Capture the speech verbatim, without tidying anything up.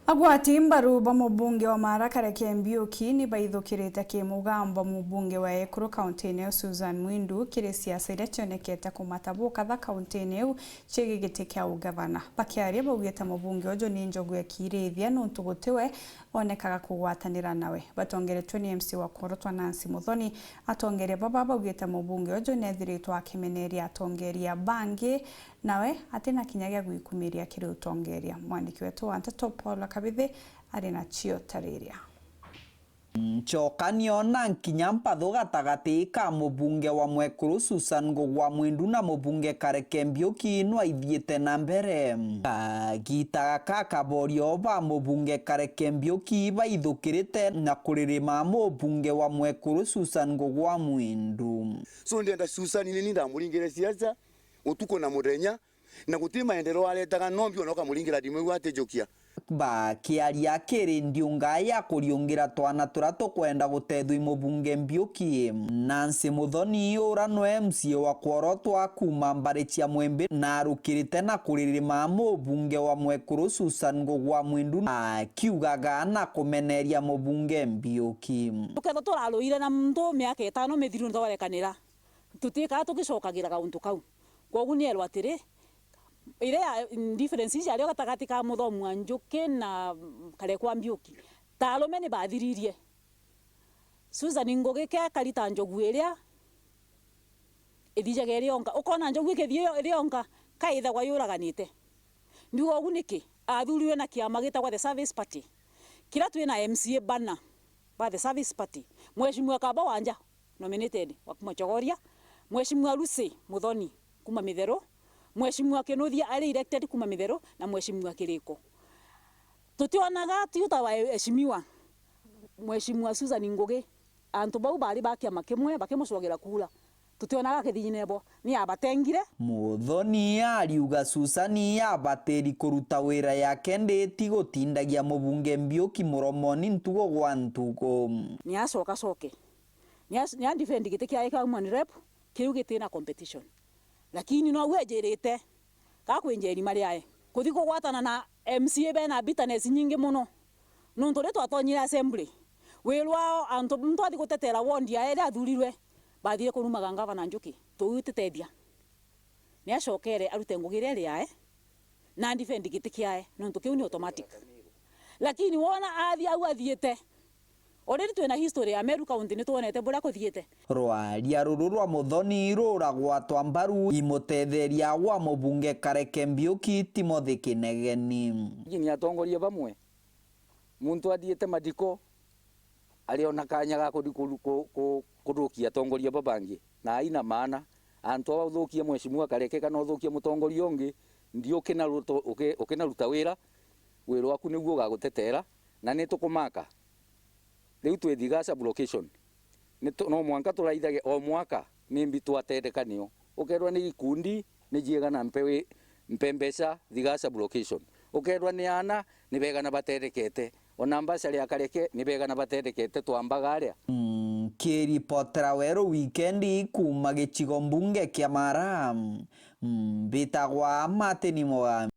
Agwati mbaru ba mubunge wa Mara Kareke Mbiuki ni baithukirite kimugamba mubunge wa Ekuru kaunti-ini ya Susan Mwindu kiri siasa iria cionekete kumata bukatha kaunti-ini iu ciigii giti kia ugavana. Bakiaria baugite mubunge uju ni njogu ya kiirithia nuntu gutiwe onekaga kugwatanira nawe. Batongeretwe ni M C wa kuorotwa Nancy Muthoni, atongeria baba baugite mubunge uju neethiritwe akimeneria atongeria bangi, nawe atina kinya gia gwikumiria kiri utongeria. Mwandiki wetu wa nteto Paul Kabithi ari na cio tariria. Ncokanio na nkinya mpathu gatagati ka mubunge wa Mwekuru Susan Ngugi wa Mwindu na mubunge Kareke Mbiuki nwaithiite na mbere. Kagiita gaka kaborio ba mubunge Kareke Mbiuki baithukirite na kuririma mubunge wa Mwekuru Susan Ngugi wa Mwindu. So ndienda Susan ni ni ndamuringire siasa utuku na muthenya, na guti maendeleo aretaga, no mbi ona ukamuringira thimu iu atijukia. Bakiaria kiri ndiunga ya kuriungira twana turia tukwenda gutethua i mubunge Mbiuki, Nancy Muthoni ura nwe M C A wa kuorotwa kuuma mbari cia Mwimbi na arukirite na kuririma mubunge wa Mwekuru Susan Ngugi wa Mwindu akiugaga na kumeneria mubunge Mbiuki. Tukethwa turaruire na muntu miaka itano mithiru nitwarekanira, tutikaa tugicokagira gauntu kau. Kwogu nierwa atiri, iria ya, difference ici ario gatagati ka Muthomi wa Njuki na Karekwa Mbiuki, ta arume ni bathiririe. Susan Ngugi ke kari ta njogu iria ithijaga iri yonka. Ukona njogu ikithii iri yonka, kaithagwa yuraganite. Ndiuga ugu niki? Athurirwe na kiama gitagwa The Service Party, kiria twina M C A bana ba The Service Party. Mheshimiwa Kaba Wanja, nominated wa kuma Chogoria, Mheshimiwa Lucy Muthoni kuma Mitheru, Mheshimiwa Kinuthia ari elected kuma Mitheru, na Mheshimiwa Kiriko. Tutionaga tiu ta waheshimiwa Mheshimiwa Susan Ngugi, antu bau bari ba kiama kimwe bakimucogera kura. Tutionaga kithiine bo, ni abatengire. Muthoni ariuga Susani abatiri kuruta wira yake nditi gutindagia mubunge Mbiuki muromoni ntugo gwa ntugo. Ni acoka coke. Ni a-, ni a defend giti kiae kia woman rep, kiu gitina competition. Lakini no ujirite, ka kwinjeri mari ae. Kuthi kugwatana na M C A bena bitterness nyingi muno. Nontu ri twatonyire assembly, wirwa antu, muntu athi gutetera ward yae iria athurirwe, bathire kurumaga ngavana Njuki, tuutitethia. Ni acokere arute ngugi iria iri yae, na defend giti kiae, nontu kiu ni automatic. Lakini wona athi au athiite, already twina history ya Meru County, ni twonete buria kuthiite. Rwaria ruru rwa Muthoni ruragwatwa mbaru i mutetheria wa mubunge Kareke Mbiuki Timothy Kinegeni. Lakini atongoria bamwe, muntu athiite mathiko, ariona kanya ga kuthi ku-, ku-, ku-, kuthukia atongoria babangi, na aina maana. Antu aba uthukia Mheshimiwa Kareke kana uthukia mutongoria ungi, ndi ukinaruta, uki-, ukinaruta wira, wira waku niguo ugagutetera, na ni tukumaka. Riu twi Thiga sub location. Ni tu-, no mwanka turaithage o mwaka, ni mbi twatetheka nio. Ukeethirwa ni ikundi, ni jiegana mpe wi-, mpe mbeca Thiga sub location. Ukeethirwa ni aana, ni beegana batethekete. Ona mbacari ya Kareke, ni beegana batethekete twambaga aria. Nkiripotera Weru Wikendi kuuma gicigo mbunge kia Mara, mbitagwa Martin Mugambi.